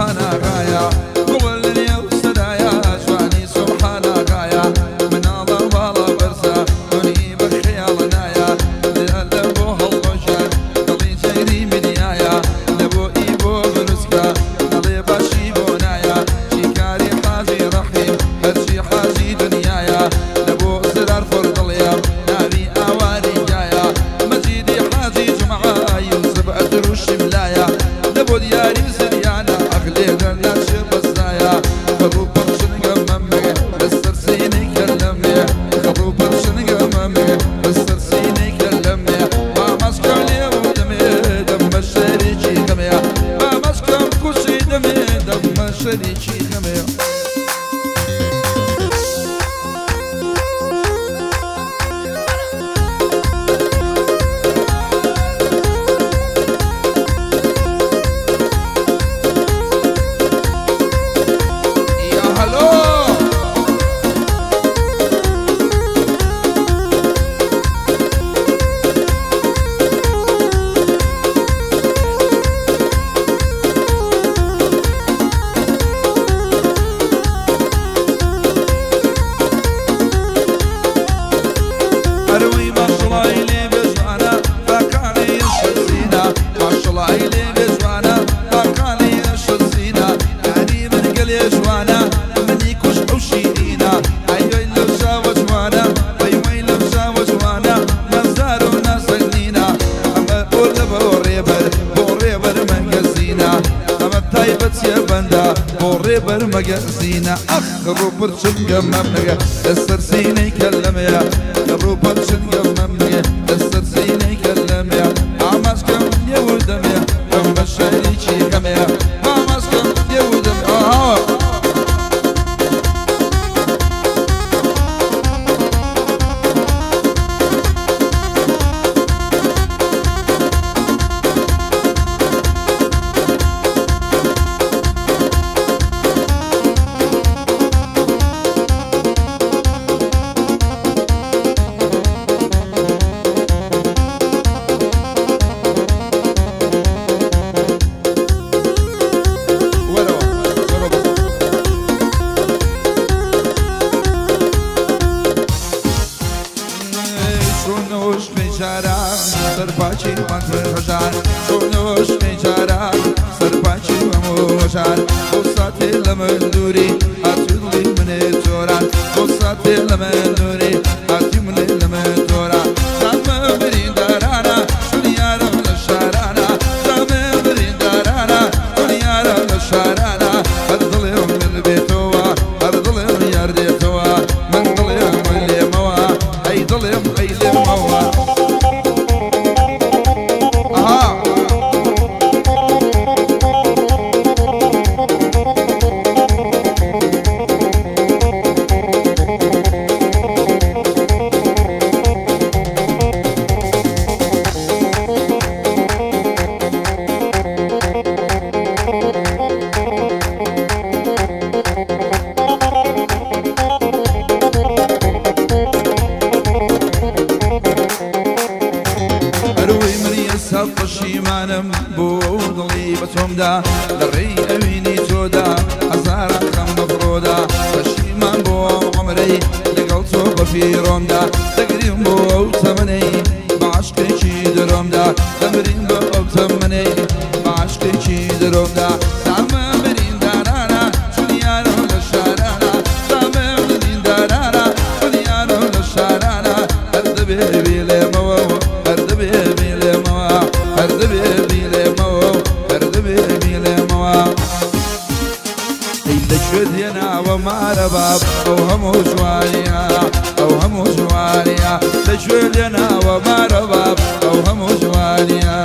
سبحان غايا قول لي وسدايا جواني سبحان غايا من الله بالا برزا دوني بخيال نايا لألبو هالوجه دلي جيري منيايا لبو إيبو بروسكا دلي باشي بونايا شكاري حاجي رحيم هرشي حاجي دنيايا لبو زرار فرضليا نابي أواري جايا مجيدي حاجي جمعة يوسف أدروش ملايا لبو دياري سريانا أخلي دنيا شبسايا خروب برشنقة ممي بس ترسيني كلمي خروب برشنقة ممي بس ترسيني كلمي ما مسكم لي ودمي دم الشريكي غمي ما مسكم كوشي دمي دم الشريكي غمي. يا هلو أروي ما شاء الله إلي بجوانا فكاني الشزينة ما شاء الله إلي بجوانا فكاني الشزينة يعني من قال يا جوانا مني كوش عشيدينا أيوة لو شاو جوانا أيوة لو شاو جوانا مزارو ناسنينا أما قول بوريبر بوريبر مجزينا أما تايبت يا بندا بوريبر مجزينا أخ روبر شنقة ممنقة السرسيني كلم يا روبر شنقة ممنقة السرسيني كلم يا عماسكم يا ودم يا كم الشريكي كم يا عماسكم يا ودم. شونوش بیچاران سرپاچی من هزار شونوش بیچاران سرپاچی مموشار قصات لمن دوری هاتیلی من توران قصات لمن دوری هاتی من لمن توران زم برین دارانا شون یارم لشارانا زم برین دارانا شون یارم لشارانا هر دلیم من بیتوا هر دلیم یار دیتوا من دلیم لیموا ای دلیم ای لیموا. آها أروي مريسا پشیمانم بۆ دڵی بەتۆمدا لە ڕێی ئەوینی تۆدا هەزاران خەم بەفرۆدا پەشیمان بۆ ئەو عەمرەی لەگەڵ تۆ بەفیرۆمدا دەگریم بۆ ئەو تەمەنەی بە عەشقێکی درۆمدا دەمرین بۆ ئەو تەمەنەی بە عەشقێکی درۆمدا دامە بریندارانا چون یارم لە شارانا دامە بریندارانا چون یارم لە شارانا هەر دەبێ بیلێمەوە هەر دەبێ بیلێمەوە هەر دەبێ بیلێمەوە هەر دەبێ بیلێمەوە. ئەی لەکوێ دێناوە مارە باب ئەو هەموو جوانیە ئەو هەموو جوانیە لەکوێ دێناوە مارە باب ئەو هەموو جوانیە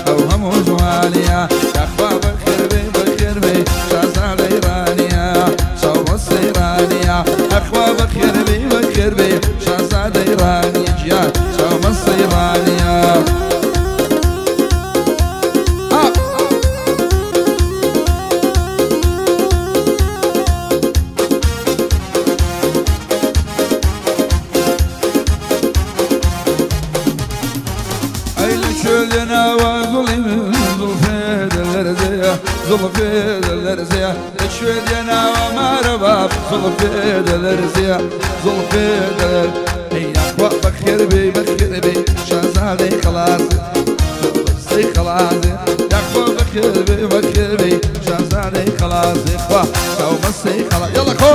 ئەو هەموو جوانیە یاخوا بەخێر بێ بەخێر بێ شازادەی ڕانیە چاوە سەیرانیە ئەخوا بەخێر بێ بەخێر بێ شازادەی ڕانیە گیان چاوە سەیرانیە. ئەی لە کوێ لێناوە دڵی من زوڵفێ دەلەرزەیە زوڵفێ دەلەرزەیە. دەلەرزێ لەکوێ دێناوە مارە باب زوڵفێ دەلەرزێ زوڵفێ دەلەر ئەی یاخوا بەخێر بێ بەخێر بێ شازادەی خەڵازێ بەسەی خەڵازێ یاخوا بەخێر بێ بەخێر بێ شازادەی خەڵازێ خوا چاو بەسەی خەڵا یەڵا خۆ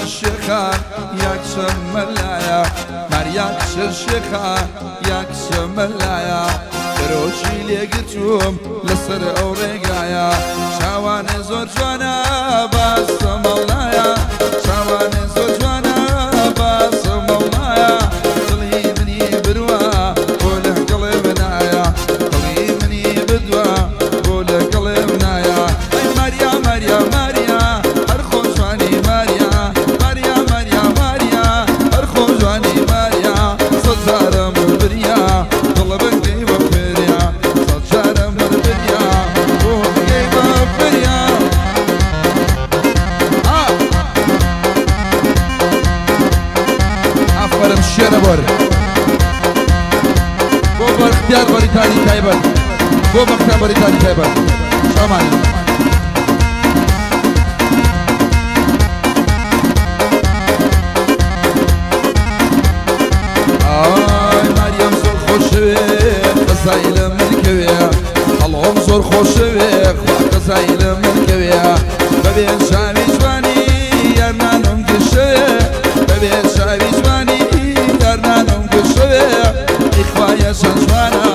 شيخة يا كشملايا ماريا شيخة يا كشملايا دروشي لقيتهم لسر أوريقايا شواني زور جوانا بس مولايا شواني زور جوانا بس مولايا طلي مني بدوا قوله قلبنايا طلي مني بدوا قوله قلبنايا أي ماريا ماريا ماريا أرخو جواني ماريا بۆ بەختیار بەریتانی تایبەت بۆ بەختیار بەریتانی تایبەت شامانی ئای ماریەم زۆر خۆشەوێ قەزای لە من کەوێ هەڵۆم زۆر خۆشەوێ خوا قەزای لە من کەوێ بەبێ چاوی جوانی یارنانم گشەوێ بەبێ چاوی جوانی یارنانم گشەوێ ئەی خوایە چەند جوانە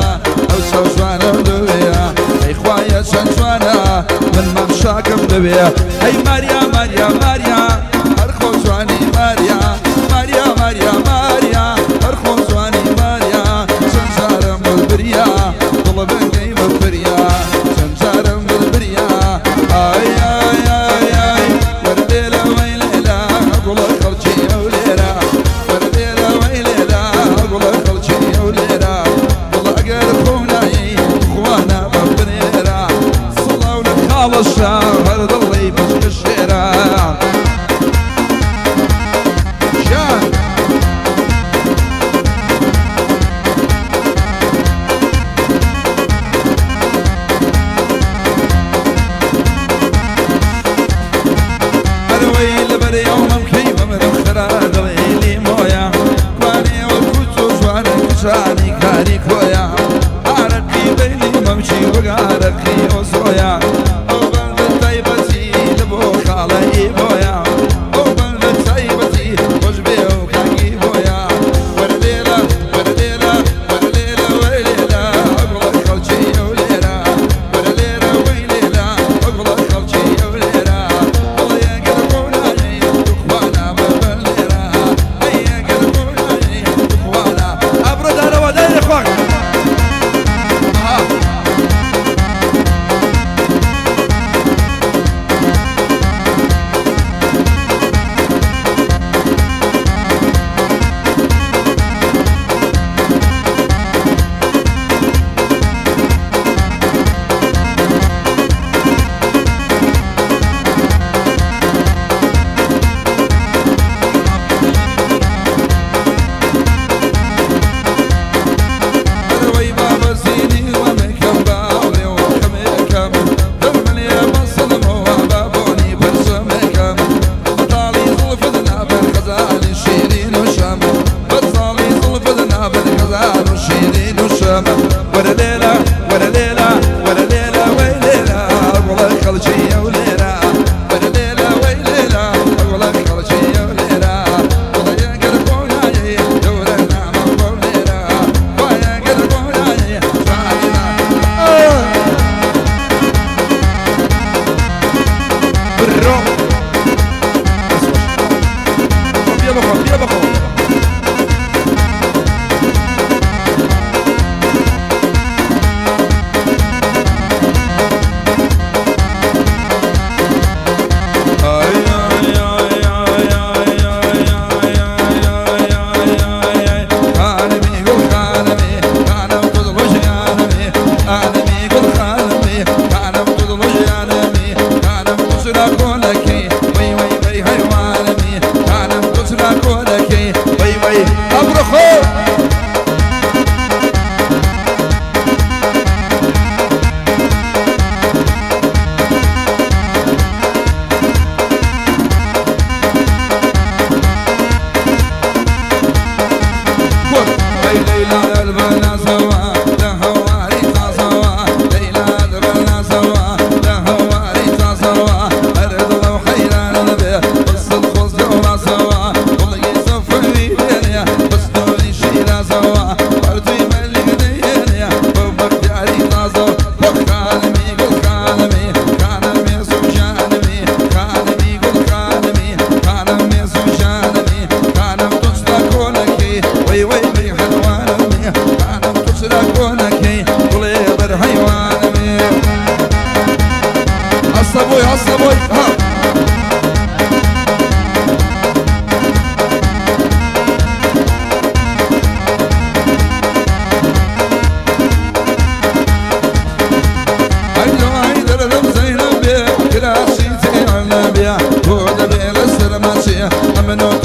ئەو چاو جوانم دەوێ ئەی خوایە چەند جوانە من مام شاکم دەوێ ئەی ماریا ماریا ماریا هەر خۆ جوانی ماریا ماریا ماریا ماریا هەر خۆ جوانی ماریا چەند جارم بریا دڵە بنگەی بەفریا چەند جارم بریا ئای ئای ئای ئای وەربێ لەوەی لێلا گوڵە خەڵکی ئەو لێرە وەربێ لەوەی لێلا گوڵە خەڵکی ئەو لێرە گوڵە ئەگەر خۆم نایەی خوانا بەبنێرە سڵاو لە خاڵەشا هەر دڵی بەشکە شێرە شان ئەرەوەی لەبەر یەومم کەی بەمرم خرا دڵی لیمۆیە کوانێ وەکو تۆ جوانە کچانی کاری کۆیە ئارەقی بەیلی مەمچی وەک ئارەقی ئۆسۆیە ئەو بەندە تایبەتی لە بۆ خاڵەی بۆیە ئەو بەندە تایبەتی خۆش بێ و کاکی بۆیە وەرە لێرە وەرە لێرە وەرە لێرە وەرە لێرە ئەگوڵە خەڵکی ئەو لێرە وەرە لێرە وەی لێرە ئەگوڵە خەڵکی ئەو لێرە دڵێ ئەگەر خۆ نایەی توخوانا بەبەر لێرە ئەی ئەگەر خۆ نایەی توخوانا ئەبڕۆ دارەوە دایرە خواک.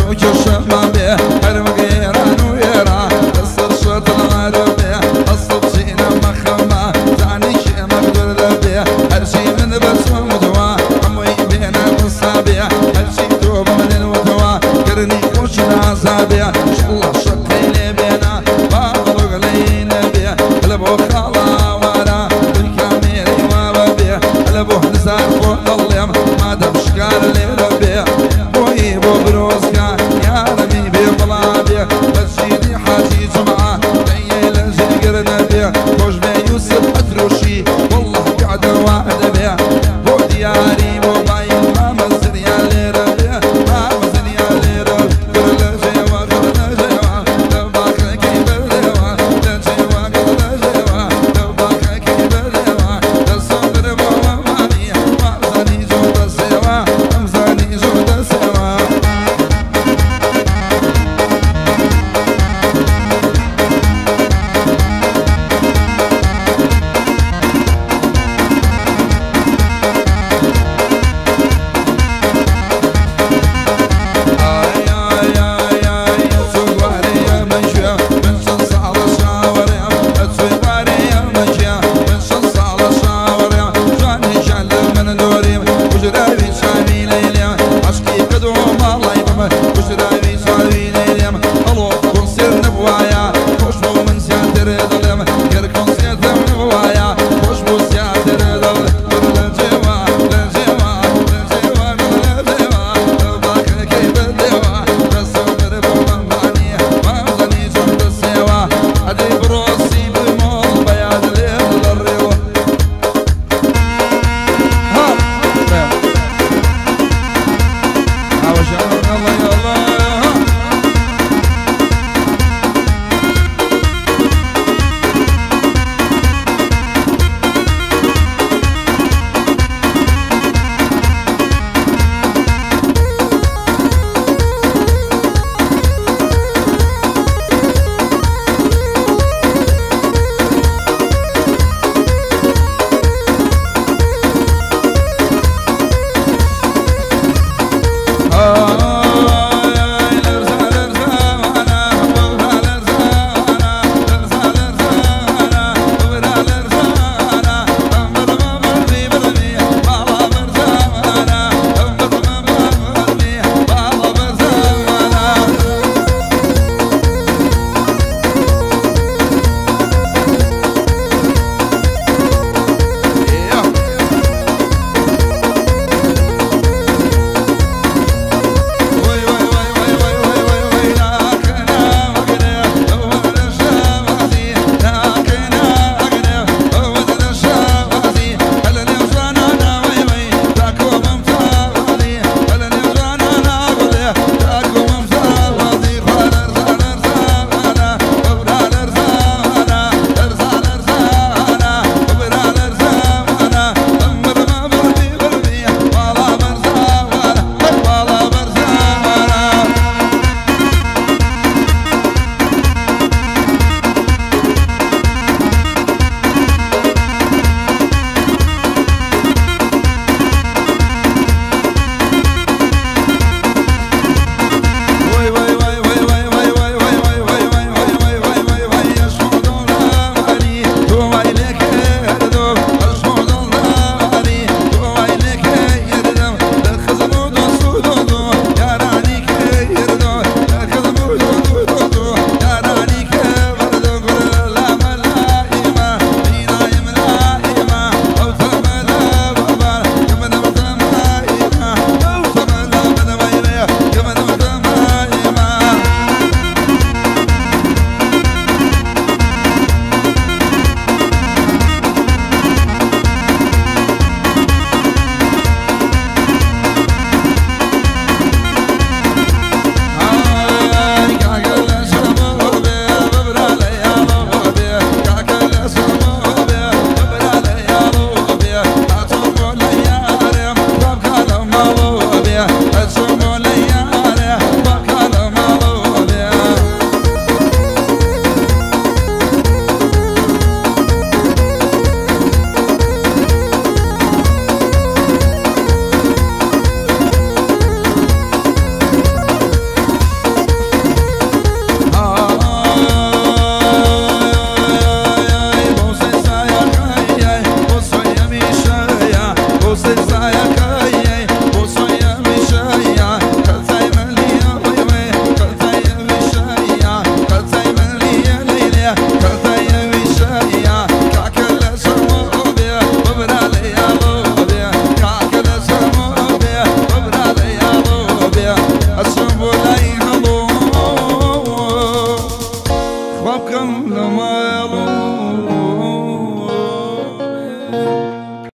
تۆ کێشەمان بێ هەر وەک ئێران و ئێران لەسەر شەت العەرەب بێ ئەسڵ چینە مەخەمە زانیشی مەغدور دەبێ هەرچی من بە تۆم وتوە هەمووی بێنە حسابێ هەرچی تۆ بە منن وتوە کردنی خۆشی نازابێ شڵە شەقەی لێ بێنە با دڵۆک لێی نەبێ لە بۆ خاڵاوارە کامێرەی واوە بێ لە بۆ نزار خۆ دەڵێم مادەم شکار لێرە بێ بۆی بۆ برۆزگا یارە. دڵمە.